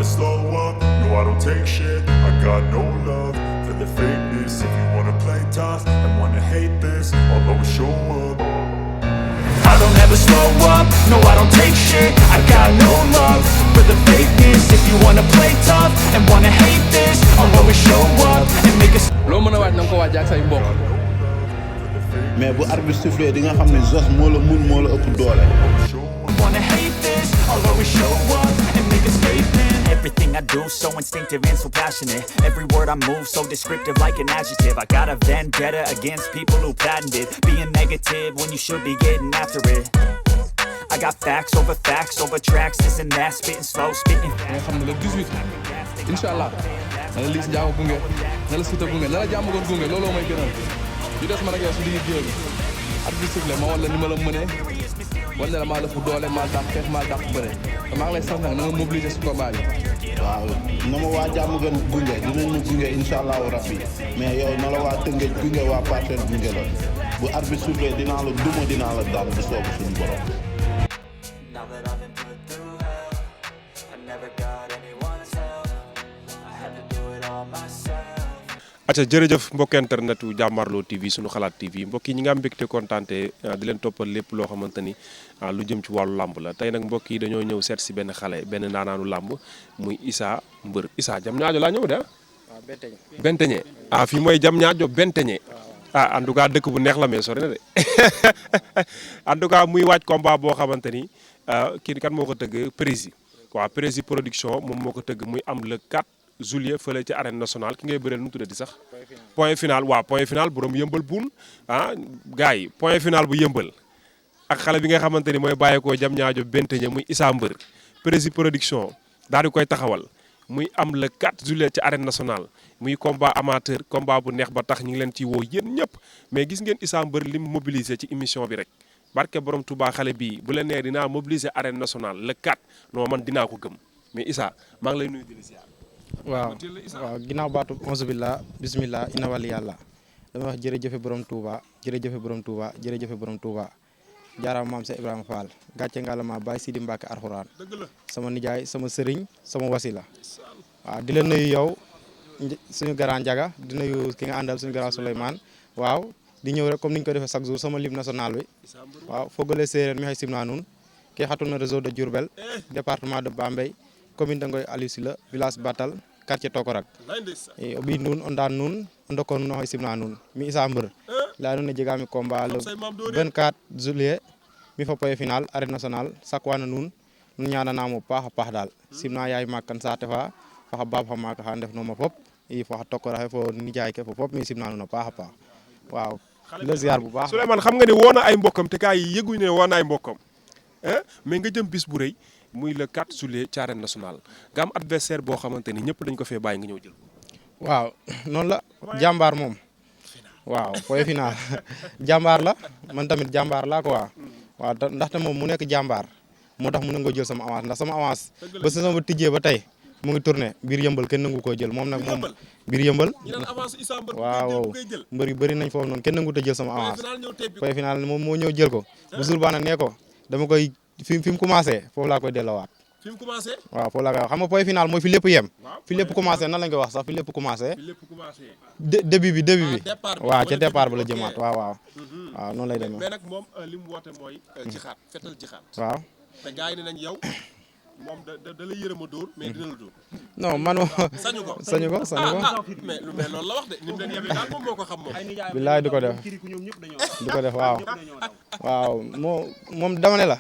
never slow up, no I don't take shit. I got no love for the fakeness. If you wanna play tough and wanna hate this, I'll always show up. I don't ever slow up, no I don't take shit. I got no love for the fakeness. If you wanna play tough and wanna hate this, I'll always show up and make it. loo mën a waaj na nga ko waaj ak say mbokk. mais bu arbitre sifflé di nga xam ne Zoss moo la mun moo la ëpp doole. Wanna hate this, I'll always show up and make a statement. Everything I do so instinctive and so passionate. Every word I move so descriptive like an adjective. I got a vendetta against people who patented being negative when you should be getting after it. I got facts over tracks, this and that, spitting slow, spitting nga fast. xam ne le 18 incha allah na la Liss Ndiago gunge na la Siteu gunge na la jàmm goon gunge looloo may gënal di des man ak yow si liggéey géew bi arbitre sifflé ma wala ni ma la mënee wala la maa la fu doole maa dàq xeex maa dàq bëre te maa ngi lay sant nag na nga mobiliser si combat bi. waaw na ma waa jàmm gën gunge dinañ ma gunge incha allahu rabbi mais yow na la waa Tëngéej gunge waa Parcelles gunge la bu arbitre sifflé dinaa la duma dinaa la daan bu soobu suñu borom. Now that I've been put through hell, I never got anyone's help. I had to do it all myself. acca jërëjëf mbokk internet yu Jàmmaarloo TV sunu xalaat TV mbokk yi ñi nga am mbégte kontaante di leen toppal lépp loo xamante ni lu jëm ci wàllu làmb la tey nag mbokk yi dañoo ñëw seet si benn xale benn ndaanaanu làmb muy Issa Mbeur Issa jam ñaajo laa ñëw de Benteñe fii mooy jam ñaajo Benteñe en tout cas dëkk bu neex la mais sori na de en tout cas muy waaj combat boo xamante ni kii kan moo ko tëgg Prési waaw Prési production moom moo ko tëgg muy am le 4 juillet fële ci arène nationale ki ngay bëreel nu mu tuddati sax. point final waaw point final borom yëmbal buun gars yi point final bu yëmbal ak xale bi nga xamante ni mooy bàyyeekoo jam ñaajo Benteñe muy Issa Mbeur Prési production daal di koy taxawal. muy am le 4 juillet ci arène nationale muy combat amateur combat bu neex ba tax ñu ngi leen ci woo yéen ñëpp mais gis ngeen Issa Mbeur lim mobilisé ci émission bi rek barke borom Touba xale bii bu leen nee dinaa mobiliser arène nationale le 4 non man dinaa ko gëm mais Issa maa ngi lay nuyu di la ziar. waaw ginnaaw baatu onze billah bismillah inna wali yàlla dama wax jërëjëfe borom Touba jërëjëfe borom Touba jërëjëfe borom Touba jaaraama maam Cheikh Ibrahima Fall gàcce ngalama Baye Sidi Mbacke Alxuraan sama nijaay sama sëriñ sama wasila waaw di la nuyu yow suñu grand Ndiaga di nuyu ki nga àndal suñu grand Souleymane waaw di ñëw rek comme ni ñu ko defee chaque jour sama lim national bi waaw fogole séeréer mi xay simna nuun ke xatuna réseau de Diourbel département de Bambey commune de Ngoy Aliou Sylla village Batal quartier Tokorak o ɓiy nuun o ndaan nuun o ndoko nuun oxey simna nuun mi Issa Mbeur leya nuun ne jegami combat le 24 juillet mi fo poye final arène nationale sakwana nuun nu ñaananam o paax a paax daal simna yaay maak kan saate fa faxa baab xa maak xa ndefnoma fop i fo xa tokora xe fo nijaay ke fo fop mi simna nuun a paax a paax waaw le ziar bu baax Souleymane xam nga ne woo na ay mbokkam te kaa yi yëguñu ne woo na ay mbokkam mais nga jëm bis bu rëy muy le 4 juillet ci arène nationale nga am adversaire boo xamante ni ñëpp dañ ko fee bàyyi nga ñëw jël ko waaw noonu la jàmbaar moom waaw poye final jàmbaar la man tamit jàmbaar laa quoi waaw ndaxte moom mu nekk jàmbaar moo tax mu nangoo jël sama avance ndax sama avance ba saison ba tijjee ba tey mu ngi tourné biir yëmbal kenn nangu koo jël moom nag moom biir yëmbal waaw mbër yu bëri nañ foofu noonu kenn nangu ta jël sama avance poye final moom moo ñëw jël ko bu jour ba nag nee ko dama koy fi mu commencé foofu laa koy delloowaat waaw foofu laa koy wax xam nga point final mooy fi lépp yem fi lépp commencé nan lañ koy wax sax fi lépp commencé début bi waaw ca départ ba la jëmaat waaw noonu lay demee mais nag moom li mu woote mooy jixaat fetal jixaat waaw te gars yi ne nañ yow moom da la yërëm a dóor mais dina la dóor non man sañu ko mais loolu la wax de ni mu leen yebee daal moom moo ko xam moom billaay du ko def waaw moom dama ne la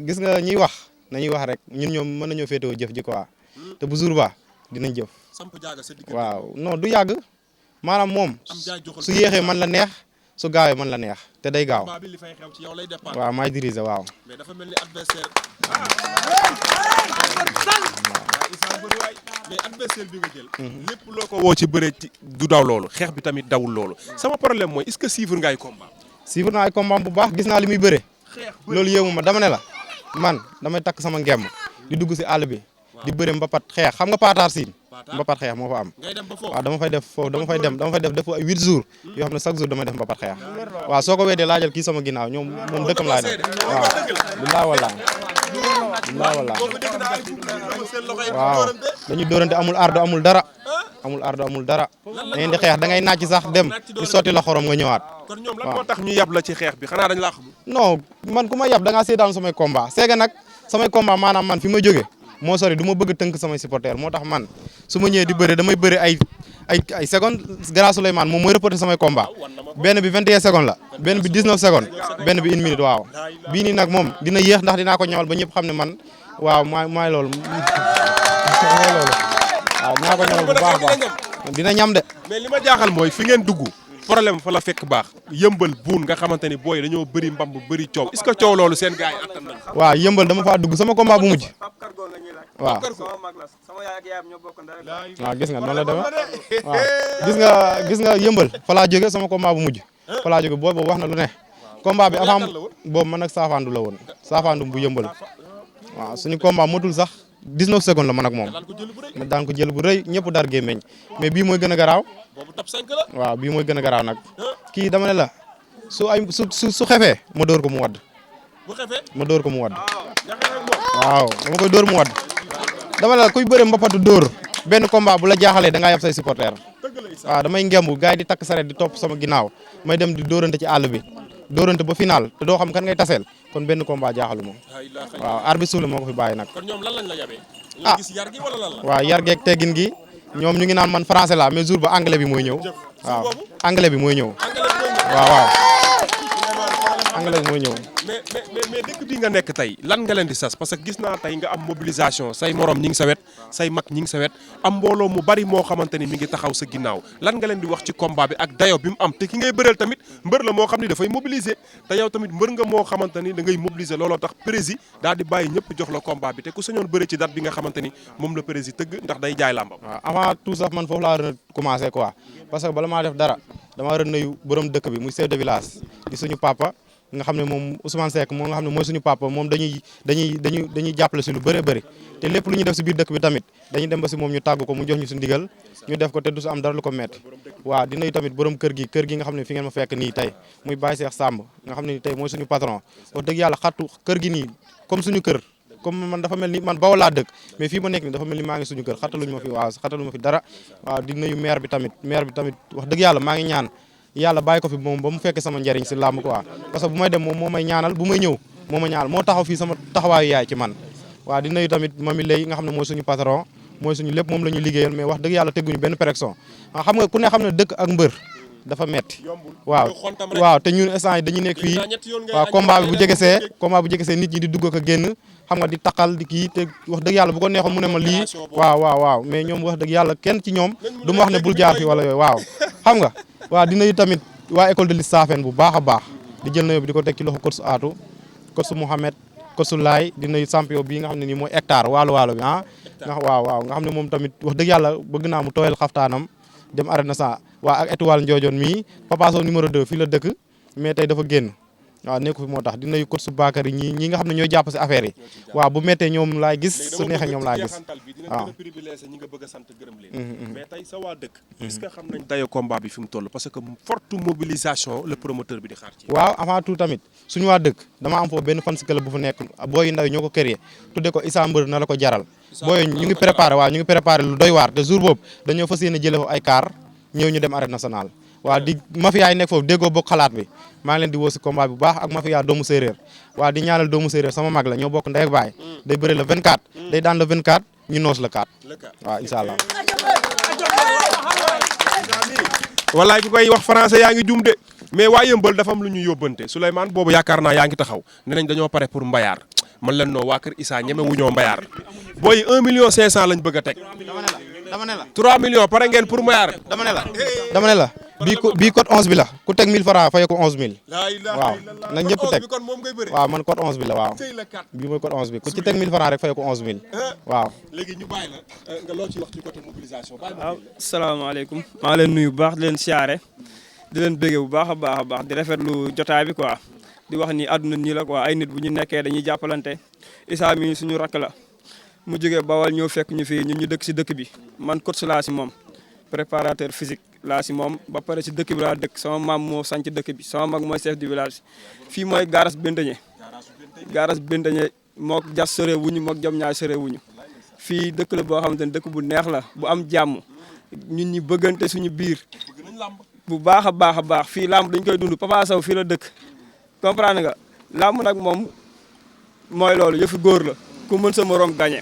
gis nga ñuy wax nañuy wax rek ñun ñoom mën nañoo féetewoo jëf ji quoi te bu jour ba dinañ jëf waaw non du yàgg maanaam moom su yéexee man la neex su gaawee man la neex te day gaaw waaw maay diriger waaw mais dafa mel ni adversaire mais adversaire bi nga jël lépp loo ko woo ci bëre ci du daw loolu xeex bi tamit dawul loolu sama problème mooy est-ce que suivre nga ay combat suivre naa ay combat bu baax gis naa li muy bëre loolu yéemu ma dama ne la man damay takk sama ngemb di dugg si àll bi di bëre mbapat xeex xam nga paataar siin mbapat xeex moo fa am waaw dama fay def foofu dama fay def ay 8 jours yoo xam ne chaque jour damay def mbapat xeex waaw soo ko weedee laajal kii sama ginnaaw ñoom moom dëkkam laa def waaw billaay wallaay wallaahi waaw dañuy dóorante amul ardo amul dara da ngeen di xeex da ngay naaj sax dem ñu sotti la xorom nga ñëwaat. kon ñoom lan moo tax ñu yab la ci xeex bi xanaa dañ laa xam. non man ku ma yab da ngaa seetaan samay combat seega nag samay combat maanaam man fi ma jóge moo sori du ma bëgg tënk samay supporters moo tax man su ma ñëwee di bëre damay bëre ay secondes grâce Souleymane moom mooy reporter samay combat benn bi 21 secondes la benn bi 19 secondes benn bi 1 minute waaw bii nii nag moom dina yéex ndax dinaa ko ñawal ba ñëpp xam ne man waaw maay loolu waaw dinaa ko ñawal bu baax dina ñam de. mais li ma jaaxal mooy fi ngeen dugg problème fa la fekk baax yëmbal buun nga xamante ni booy dañoo bëri mbamb bëri coow est-ce que coow loolu seen gars yi attan nañ. waaw yëmbal dama faa dugg sama combat bu mujj waaw gis nga noonu la demee waaw gis nga yëmbal fa laa jóge sama combat bu mujj fa laa jóge booy boobu wax na lu ne combat bi avant boobu man ak saafandu la woon saafandu bu yëmbal waaw suñu combat motul sax 19 secondes la man ak moom ma daan ko jël bu rëy ñëpp dar gémmeñ mais bii mooy gën a garaaw waaw bii mooy gën a garaaw nag kii dama ne la su xefee ma dóor ko mu wadd ma dóor ko mu wadd waaw dama koy dóor mu wadd dama ne la kuy bëre mbapatu dóor benn combat bu la jaaxalee da ngaa yab say supporter waaw damay ngemb gars yi di takk saret di topp sama ginnaaw may dem di dóorante ci àll bi dóorante ba final te doo xam kan ngay taseel kon benn combat jaaxalu moom waaw arbitre suuf la moo ko fi bàyyi nag. kon ñoom lan lañ la yabee. ah gis yar gi wala lan la. waaw yar geeg teggin gi ñoom ñu ngi naan man français la mais jour ba anglais bi mooy ñëw waaw anglais bi mooy ñëw waaw anglais bi mooy ñëw. mais dëkk bi nga nekk tey lan nga leen di sas parce que gis naa tey nga am mobilisation say morom ñi ngi sa wet say mag ñi ngi sa wet am mbooloo mu bari moo xamante ni mi ngi taxaw sa ginnaaw lan nga leen di wax ci combat bi ak dayo bi mu am te ki ngay bëreel tamit mbër la moo xam ni dafay mobiliser te yow tamit mbër nga moo xamante ni da ngay mobiliser looloo tax prési daal di bàyyi ñëpp jox la combat bi te ku sañoon bëre ci date bi nga xamante ni moom la prési tëgg ndax day jaay làmbam. waaw avant tout sax man foofu laa war a commencer quoi parce que bala maa def dara dama war a nuyu borom dëkk bi muy chef de village di suñu papa nga xam ne moom Ousmane Seck moom nga xam ne mooy suñu papa moom dañuy jàppale si lu bëree bëri te lépp lu ñu def si biir dëkk bi tamit dañuy dem ba si moom ñu tàgg ko mu jox ñu su ndigal ñu def ko te du su am dara lu ko metti waaw di nuyu tamit borom kër gi nga xam ne fi ngeen ma fekk nii tey muy Baye Cheikh Samb nga xam ne tey mooy suñu patron wax dëgg yàlla xattu kër gi nii comme suñu kër comme man dafa mel ni man Bawol laa dëkk mais fii ma nekk ni dafa mel ni maa ngi suñu kër xattaluñu ma fi dara waaw di nuyu maire bi tamit wax dëgg yàlla maa ngi ñaan yàlla bàyyi ko fi moom ba mu fekkee sama njariñ si làmb quoi parce que bu may dem moom moo may ñaanal bu may ñëw moo ma ñaanal moo taxaw fii sama taxawaayu yaay ci man waaw di nuyu tamit mami lay nga xam ne mooy suñu patron mooy suñu lépp moom la ñu liggéeyal mais wax dëgg yàlla tegguñu benn pression xam nga ku ne xam ne dëkk ak mbër dafa metti waaw te ñun instant yi dañuy nekk fii waaw combat bi bu jegesee nit ñi di dugg ak a génn xam nga di taqal di kii te wax dëgg yàlla bu ko neexoon mu ne ma lii waaw mais ñoom wax dëgg yàlla kenn ci ñoom du ma wax ne bul jaar fi wala yooyu waaw xam nga waaw di nuyu tamit waa école de Lissafène bu baax a baax di jël nayo bi di ko teg ci loxo coach Atou coach Mouhamed coach Laay di nuyu champion bii nga xam ne nii mooy hectare waalo bi nga xam ne moom tamit wax dëgg yàlla bëgg naa mu tooyal xaftaanam dem arène nationale waa ak étoile Ndiojon mii Papa Sow numéro 2 fii la dëkk mais tey dafa génn waaw nekku fi moo tax di nuyu coach Bakary ñi nga xam ne ñooy jàpp si affaire yi waaw bu méttee ñoom laay gis su neexee ñoom laay gis waaw ñi nga bëgg a sant gërëm leen mais tey sa waa dëkk est-ce que xam nañ dayo combat bi fi mu toll parce que forte mobilisation le promoteur bi di xaar ci waaw avant tout tamit suñu waa dëkk dama am foofu benn fans club bu fa nekk booy ndaw ñoo ko créé tudde ko Issa Mbër na la ko jaral booy ñu ngi préparé lu doy waar te jour boobu dañoo fas yéene jële fa ay car ñëw ñu dem arène nationale waaw di mafia yi nekk foofu déggoo bokk xalaat bi maa ngi leen di woo si combat bu baax ak mafia doomu séeréer waaw di ñaanal doomu séeréer sama mag la ñoo bokk ndey ak baay day bëre le 24 day daan le 24 ñu noos le 4 waaw incha allah wallaay ki koy wax français yaa ngi jum de mais waa yëmbal dafa am lu ñu yóbbante Souleymane boobu yaakaar naa yaa ngi taxaw ne nañ dañoo pare pour mbayaar man leen noo waa kër Issa ñeme wu ñoo mbayaar booy 1 million 500 lañ bëgg a teg dama ne la 3 millions pare ngeen pour mbayaar dama ne la bii code 11 bi la ku teg 1000 francs fay ko 11000 waaw nag ñëpp teg waaw man code 11 bi la waaw bii mooy code 11 bi ku ci teg 1000 francs rek fay ko 11000 waaw léegi ñu bàyyi la nga loo ci wax ci côté mobilisation waaw salaamaaleykum maa leen nuyu bu baax di leen siyaare di leen béggee bu baax a baax di rafetlu jotaay bi quoi di wax ni àdduna nii la quoi ay nit bu ñu nekkee dañuy jàppalante Issa mi suñu rakk la mu jógee Bawal ñëw fekk ñu fii ñun ñu dëkk si dëkk bi man coach laa si moom préparateur physique laa si moom ba pare si dëkk bi laa dëkk sama maam moo sanc dëkk bi sama mag mooy chef du village fii mooy garage Benteñe mook jas sore wuñu mook jam ñaar sore wuñu fii dëkk la boo xamante ne dëkk bu neex la bu am jàmm ñun ñi bëggante suñu biir bu baax a baax a baax fii làmb dañ koy dund Papa Sow fii la dëkk comprendre nga làmb nag moom mooy loolu yëfi góor la ku mën sa morom gagné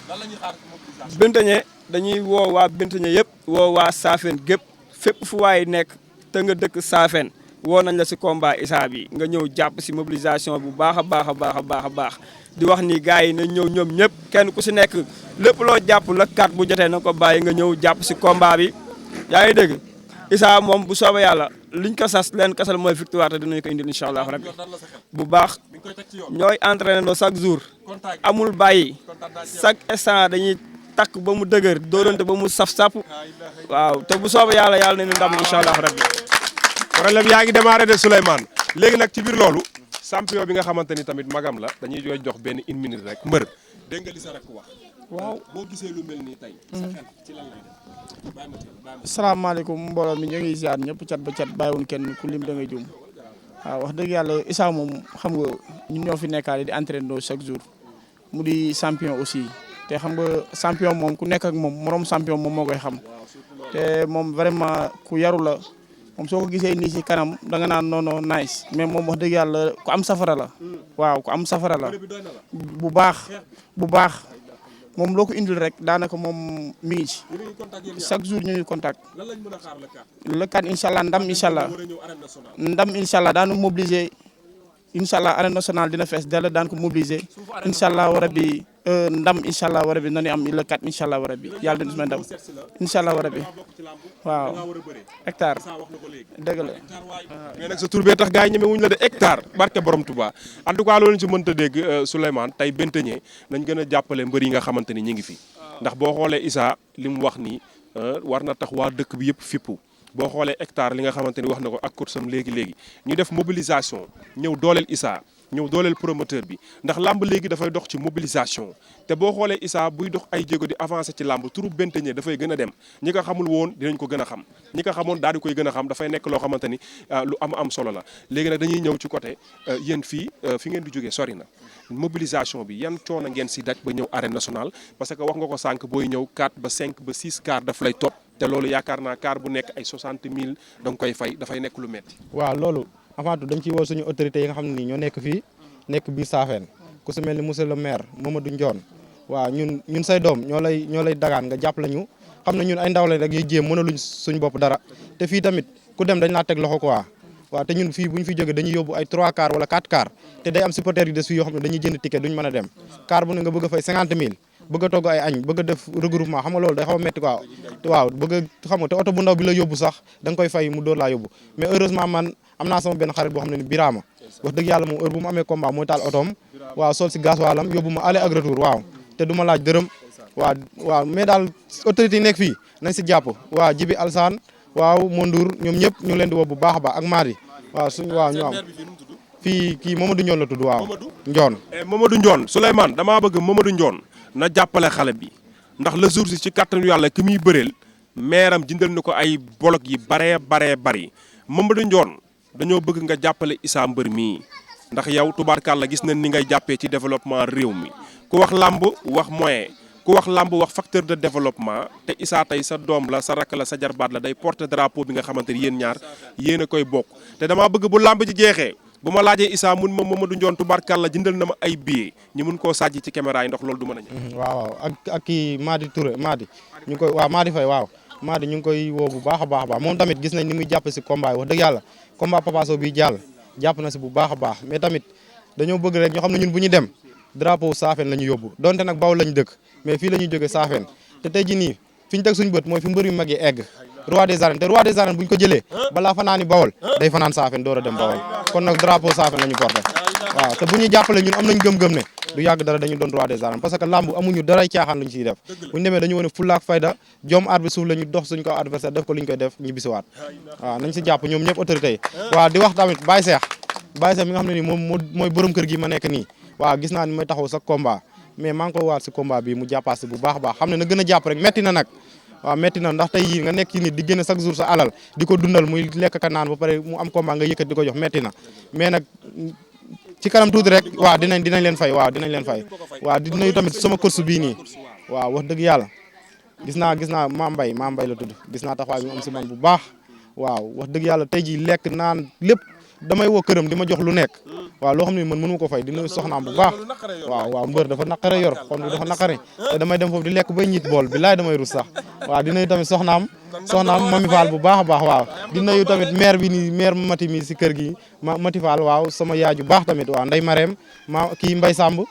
Benteñe dañuy woo waa Benteñe yëpp woo waa Saafeen gépp fépp fu waay nekk te nga dëkk Saafeen woo nañ la si combat Issa bi nga ñëw jàpp si mobilisation bu baax a baax a baax a baax a baax di wax ni gars yi nañ ñëw ñoom ñëpp kenn ku si nekk lépp loo jàpp la kat bu jotee na ko bàyyi nga ñëw jàpp si combat bi yaa ngi dégg Issa moom bu soobee yàlla liñ ko sas leen kasal mooy victoire te dinañ ko indil incha allah rabbi bu baax ñooy entraîné no chaque jour amul bàyyi chaque instant dañuy takk ba mu dëgër dóorante ba mu saf-sap waaw te bu soobee yàlla yàlla nañu ndam incha allah rabbi problème yaa ngi démarré de Souleymane léegi nag ci biir loolu champion bi nga xamante ni tamit magam la dañuy jox benn une minute rek mbër dégg nga li sa rek wax waaw boo gisee lu mel nii tey sa xel ci lan lay def salaamaaleykum mbooloo mi ñu ngi ziar ñëpp cat ba cat bàyyiwuñ kenn ku lim da ngay jum waaw wax dëgg yàlla Issa moom xam nga ñun ñoo fi nekkaale di entraîner chaque jour mu di champion aussi te xam nga champion moom ku nekk ak moom morom champion moom moo koy xam te moom vraiment ku yaru la moom soo ko gisee nii ci kanam da nga naan non nice mais moom wax dëgg yàlla ku am safara la waaw ku am safara la bu baax moom loo ko indil rek daanaka moom mi ngi ci chaque jour ñu ngi contact le 4 incha allah ndam incha allah daanu mobiliser incha allah arène nationale dina fees dell daan ko mobiliser incha allah warabi ndam incha allah warabi nañu am le 4 incha allah warabi yàlla dina ndam incha allah warabi waaw hectare dëgg la. mais nag sa tur bee tax gars yi ñeme wuñ la de hectare barke borom Touba en tout cas loolu ñu si mënta dégg Souleymane tey Benteñe nañ gën a jàppale mbër yi nga xamante ni ñi ngi fi ndax boo xoolee Issa li mu wax nii war na tax waa dëkk bi yëpp fippu boo xoolee hectare li nga xamante ni wax na ko ak kursam léegi ñu def mobilisation ñëw dooleel Issa ñëw dooleel promoteur bi ndax làmb léegi dafay dox ci mobilisation te boo xoolee Issa buy dox ay jéego di avancer ci làmb turu Benteñe dafay gën a dem ñi ko xamul woon dinañ ko gën a xam ñi ko xamoon daal di koy gën a xam dafay nekk loo xamante ni lu am solo la léegi nag dañuy ñëw ci côté yéen fii fi ngeen di jógee sori na mobilisation bi yan coono ngeen si daj ba ñëw arène nationale parce que wax nga ko sànq booy ñëw 4 ba 5 ba 6 car daf lay topp te loolu yaakaar naa car bu nekk ay 60 000 da nga koy fay dafay nekk lu metti waaw loolu avant tout dañ ciy woo suñu autorités yi nga xam ne nii ñoo nekk fii nekk biir Saafeen ku si mel ni monsieur le maire Mamadou Ndione waaw ñun say doom ñoo lay dagaan nga jàppale ñu xam ne ñun ay ndaw lañ rek yuy jéem mënaluñ suñu bopp dara te fii tamit ku dem dañ laa teg loxo quoi waaw te ñun fii bu ñu fi jógee dañuy yóbbu ay 3 car wala 4 car te day am supporters yu des fii yoo xam ne dañuy jënd ticket duñ mën a dem car bu ne nga bëgg a fay 50 000 bëgg a togg ay añ bëgg a def regroupement xam nga loolu day xaw a métti quoi waaw bëgg a xam nga te oto bu ndaw bi la yóbbu sax da nga koy fay mu door laa yóbbu mais heureusement man am naa sama benn xarit boo xam ne ni Birama wax dëgg yàlla moom heure bu mu amee combat mooy taal otoom waaw sol si gasoilam yóbbu ma aller ak retour waaw te du ma laaj dërëm waaw mais daal autorité yi nekk fii nañ si jàpp waaw Jibi Alsaan waaw Mondour ñoom ñëpp ñu ngi leen di woo bu baax a baax ak Madi waaw waaw ñu am fii kii Mamadou Ndione la tudd waaw Ndione Mamadou Ndione Souleymane damaa bëgg Mamadou Ndione na jàppale xale bi ndax le jour si ci kattanu yàlla ki muy bëreel meeram jëndal na ko ay bolok yi baree bari Mamadou Ndione dañoo bëgg nga jàppale Issa mbër mii ndax yow tubaarkàlla gis nañ ni ngay jàppee ci développement réew mi ku wax làmb wax moyen ku wax làmb wax facteur de développement te Issa tey sa doom la sa rakk la sa jarbaat la day porter drapeau bi nga xamante ni yéen ñaar yéen a koy bokk te damaa bëgg bu làmb ji jeexee bu ma laajee Issa mun ma Mamadou Ndione tubaarkàlla jëndal na ma ay billets ñu mun koo sàjji ci caméra yi ndax loolu du mën a ñëw. waaw ak kii Madi Touré Madi ñu ngi koy waaw Madi Faye waaw Madi ñu ngi koy woo bu baax a baax moom tamit gis nañ ni muy jàpp si combat yi wax dëgg yàlla combat Papa Sow bi jàll jàpp na si bu baax a baax mais tamit dañoo bëgg rek ñoo xam ne ñun bu ñu dem drapeau Saafeen la ñu yóbbu donte nag Bawol lañu dëkk mais fii la ñuy jógee Saafeen te tey ji nii fi ñu teg suñu bët mooy fi mbër yu mag yi egg roi des arènes te roi des arènes bu ñu ko jëlee balaa fanaani Bawol day fanaan Saafeen door a dem Bawol kon nag drapeau Saafeen la ñu porté waaw te bu ñu jàppale ñun am nañ gëm-gëm ne du yàgg dara dañu doon roi des arènes parce que lamb amuñu daray caaxaan lu ñu ciy def bu ñu demee dañu wane fulla ak fayda jom arbitre suuf la ñu dox suñu kaw adversaire def ko li ñu koy def ñu bisiwaat waaw nañ si jàpp ñoom ñëpp autorité yi waaw di wax tamit Baye Cheikh mi nga xam ne nii moom mooy borom kër gi ma nekk nii waaw gis naa ni may taxaw sa combat mais maa ngi koy waat si combat bi mu jàppaas bu baax a baax xam ne na gën a jàpp rek metti na nag waaw metti na ndax tey yii nga nekk ci nit di génn chaque jour sa alal di ko dundal muy lekk ka naan ba pare mu am combat nga yëkkat di ko jox metti na mais nag ci kanam tuuti rek waaw dinañ leen fay waaw dinañ leen fay waaw di nuyu tamit sama course bii nii waaw wax dëgg yàlla gis naa Mame Mbaye la tudd gis naa taxawaay bi mu am si man bu baax waaw wax dëgg yàlla tey ji lekk naan lépp damay woo këram di ma jox lu nekk waaw loo xam ne man mënu ma ko fay di nuyu soxnaam bu baax waaw mbër dafa naqare yor xol bi dafa naqare te damay dem foofu di lekk bay ñiit bool bi laay damay rus sax waaw di nuyu tamit soxnaam Mami Fall bu baax a baax waaw di nuyu tamit maire bi nii maire Mati mi si kër gi Mati Fall waaw sama yaaju baax tamit waaw Ndey Mareem kii Mbay Samb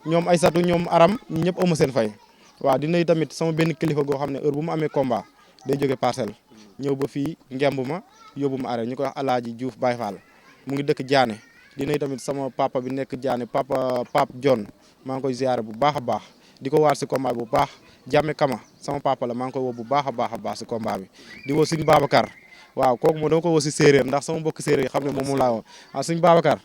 ñoom Aysatu ñoom Aram ñi ñëpp amu seen fay waaw di nuyu tamit sama benn kilifa goo xam ne heure bu mu amee combat day jóge Parcelles ñëw ba fii ngemb ma yóbbu ma arrêt ñu koy wax Alaaji Diouf Baye Fall mu ngi dëkk Diané di nuyu tamit sama papa bi nekk Diané Pape John maa ngi koy ziare bu baax a baax di ko waar si combat bu baax Jàmme Kama sama papa la maa ngi koy woo bu baax a baax si combat bi di woo suñu Babacar waaw kooku moom dama ko woo si séeréer ndax sama mbokk séeréer yi xam ne moom laa woo waaw suñu Babacar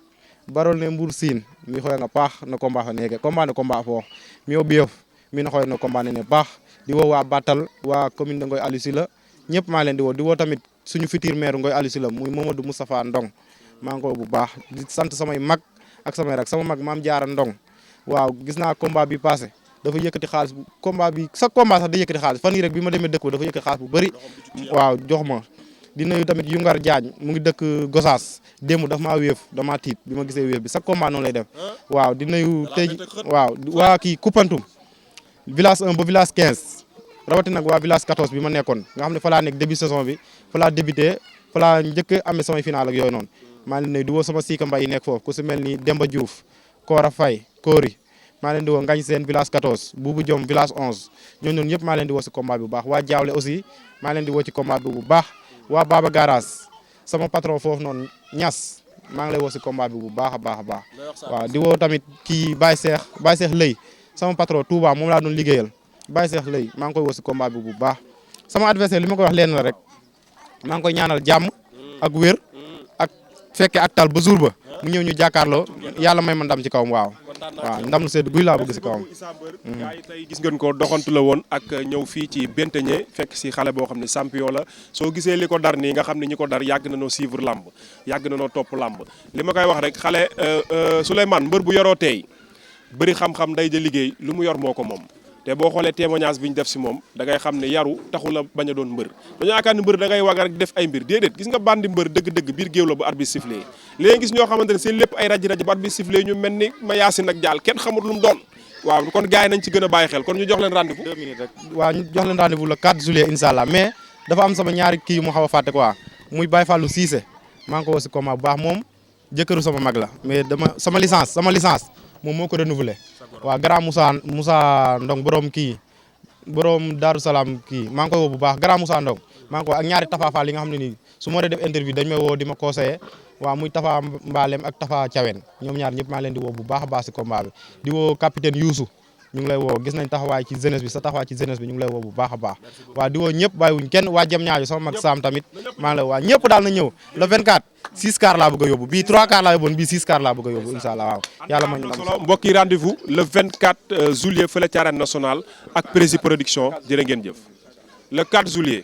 barol ne Mbour Sine mi xoy nga paax na combat fa neeke combat ne combat fo mi o biyof mi na xoy na combat ne paax di woo waa Batal waa commune de Ngoy Aliou Sylla ñëpp maa leen di woo tamit suñu futur maire Ngoy Aliou Sylla muy Mamadou Moustapha Ndong maa ngi ko bu baax di sant samay mag ak samay rak sama mag Maam Jaara Ndong waaw gis naa combat bi passé dafa yëkkati xaalis bu combat bi sa combat sax da yëkkati xaalis fan yii rek bi ma demee dëkk ba dafa yëkkati xaalis bu bëri waaw jox ma di nuyu tamit Yungar Diagne mu ngi dëkk Gosaas démb daf maa wéef damaa tiit bi ma gisee wéef bi sa combat noonu lay def waaw di nuyu tey waaw waa kii Koupantoum village 1 ba village 15 rawatina nag waa village 14 bi ma nekkoon nga xam ne fa laa nekk début saison bi fa laa débuté fa laa njëkk amee samay final ak yooyu noonu maa leen di woo sama siika mbay yi nekk foofu ku si mel ni Demba Diouf Koora Faye Kori maa leen di woo Ngañ Seen village 14 Buubu Jom village 11 ñooñu noonu ñëpp maa leen di woo si combat bi bu baax waa Jaawle aussi maa leen di woo ci combat bi bu baax waa Baba Garage sama patron foofu noonu Ñas maa ngi lay woo si combat bi bu baax a baax a baax waaw di woo tamit kii Baye Cheikh Lay sama patron Touba moom laa doon liggéeyal Baye Cheikh Lay maa ngi koy woo si combat bi bu baax sama adversaire li ma koy wax leen la rek maa ngi koy ñaanal jàmm ak wér ak fekke ak tal ba jour ba mu ñëw ñu jàkkaarloo yàlla may ma ndam ci kawam waaw ndam lu sedd guy laa bëgg si kawam. gaa yi tey gis ngeen ko doxantu la woon ak ñëw fii ci Benteñe fekk si xale boo xam ne champion la soo gisee li ko dar nii nga xam ne ñi ko dar yàgg na noo suivre lamb yàgg na noo topp lamb li ma koy wax rek xale Souleymane mbër bu yoroo tey bëri xam-xam day ja liggéey lu mu yor moo ko moom te boo xoolee témoignage bi ñu def si moom da ngay xam ne yaru taxu la bañ a doon mbër dañoo yaakaar ne mbër da ngay wag rek def ay mbir déedéet gis nga bandi mbër dëgg-dëgg biir géew la bu arbitre sifflé léegi gis ñoo xamante ne seen lépp ay raji-raji bu arbitre sifflé ñu mel ni ma yaasin ak jaal kenn xamul lu mu doon waaw kon gars yi nañ ci gën a bàyyi xel kon ñu jox leen rendez-vous 2 minutes rek waaw ñu jox leen rendez-vous le 4 juillet incha allah mais dafa am sama ñaari kii mu xaw a fàtte quoi muy Baye Fallou Cissé maa ngi ko woo si combat bu baax moom jëkkëru sama mag la mais sama licence moom moo ko renouvelé waaw grand Moussa Ndong borom Daaru Salaam kii maa ngi koy woo bu baax grand Moussa Ndong maa ngi ko ak ñaari Tafa Fall yi nga xam ne nii su ma def interview dañ may woo di ma conseiller waaw muy Tafa Mbalem ak Tafa Thiawen ñoom ñaar ñëpp maa leen di woo bu baax a baax si combat bi di woo capitaine Youssou ñu ngi lay woo gis nañ taxawaay ci jeunesse bi sa taxawaay ci jeunesse bi ñu ngi lay woo bu baax a baax waaw di woo ñëpp bàyyiwuñ kenn waa jëm ñaajo sama mag Sam tamit maa ngi lay waa ñëpp daal na ñëw le 24 6 car laa bëgg a yóbbu bii 3 car laa yóbboon bii 6 car laa bëgg a yóbbu incha allah waaw yàlla ma ñu solo mbokk yi rendez-vous le 24 juillet fële ci Arène Nationale ak Prési Production jërë ngeen jëf le 4 juillet